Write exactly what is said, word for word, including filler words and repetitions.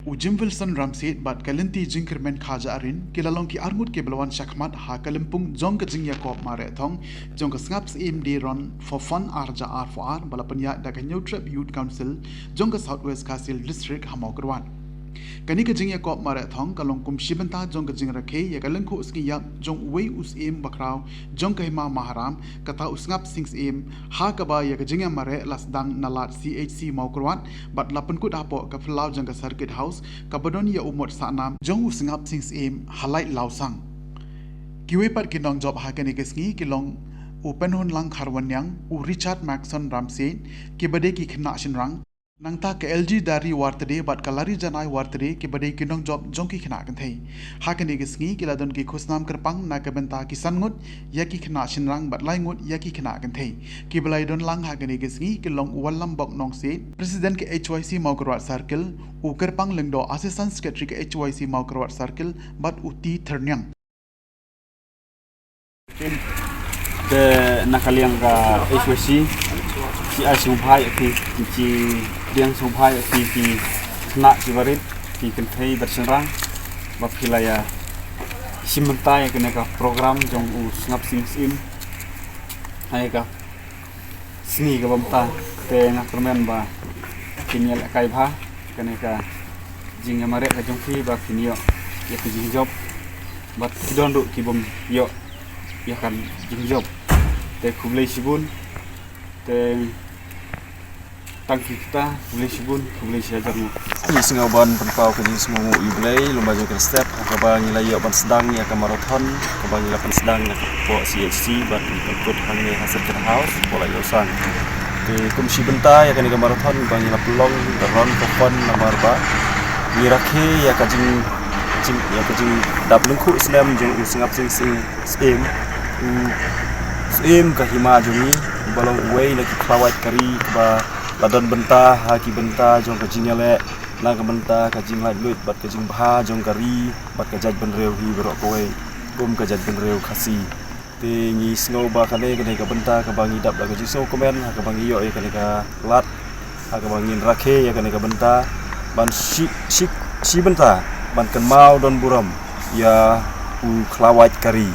U Jim Wilson Ramsied bad ka lynti jingkyrmen Khaja Arin ki la long ki arngut ki ba la wan shakhmat ha ka lympung jong ka jingïakop mareh thong jong ka Sngap Syiem Day Run for Fun arja arphew ar ba la pynïaid da ka Hynñiewtrep Youth Council jong ka South West Khasi Hills District ha Mawkyrwat. Kane ka jingïakop mareh thong ka long kum shi bynta jong ka jingrakhe ïa ka lyngkhuh sngi ïap jong uwei u syiem bakhraw jong ka hima Maharam, kata u Sngap Sing Syiem, ha kaba ïa ka jingïamareh la sdang na lad C H C Mawkyrwat bad la pynkut hapoh ka phyllaw jong ka Circuit House kaba don ïa u mot sahnam jong u Sngap Sing Syiem ha Laitlawsang. Kiwei pat ki nongjop ha kane ka sngi ki long u Penhunlang Kharwanniang, u Richard Maxon Ramsied, kiba dei ki khynnah shynrang. Nangta ka L G Dari Wartade bad ka Lari Janai Wartade kiba dei ki nongjop jong ki khynnah kynthei. Ha kane ka sngi ki la don ki khusnam kyrpang na ka bynta ki san ngut ïa ki khynnah shynrang bad lai ngut ïa ki khynnah kynthei. Kiba la ïadon lang ha kane ka sngi ki long u Wallam Bok Nongsiej, President ka H Y C Mawkyrwat Circle, u Kyrpang Lyngdoh, Assistant Secretary ka H Y C Mawkyrwat Circle, bad u T Thyrniang. Te na ka liang ka H Y C, ki ai sngewbha ïa phi, ki pdiang sngewbha ïa phi, ki khynnah ki barit, ki kynthei bad shynrang, ba phi la ïa shim bynta ïa kane ka program jong u Sngap Sing Syiem ha kane ka sngi kaba mynta. Te nga kyrmen ba kin ïalehkai bha kane ka jingïamareh ka jong phi, ba kin ïoh ïa ka jingjop bad ki don ruh ki bym ïoh ïa ka jingjop. Te khublei shibun. Te tang ki kata, khublei shibun, khublei shihajar nguh. Ngi sngew ban pynpaw ka jingsngewnguh ïa U Blei lyngba jong ka step ha kaba ngi la ïoh ban sdang ïa ka marathon kaba ngi la pynsdang na ka poh C H C bad ngi pynkut hangne ha Circuit House poh Laitlawsang. Te kum shi bynta ïa kane ka marathon ba ngi la pynlong ka Run for Fun namar ba ngi rakhe ïa ka jing, jing ïa ka jingdap lyngkhuh snem jong u Sngap Sing Sing Syiem, u Syiem ka hima jong ngi, uba long uwei na ki khlawait ka ri kiba la don bynta ha ki bynta jong ka jingïaleh na ka bynta ka jinglaitluid bad ka jingbha jong ka ri bad ka jaitbynriew hi baroh kawei kum ka jaitbynriew Khasi. Te ngi sngew ba kane, kane ka bynta kaba ngi dap da ka jingsngewkmen ha kaba ngi ïoh ïa kane ka lad ha kaba ngin rakhe ïa kane ka bynta ban shi, shi, shi bynta ban kynmaw don burom ïa u khlawait ka ri.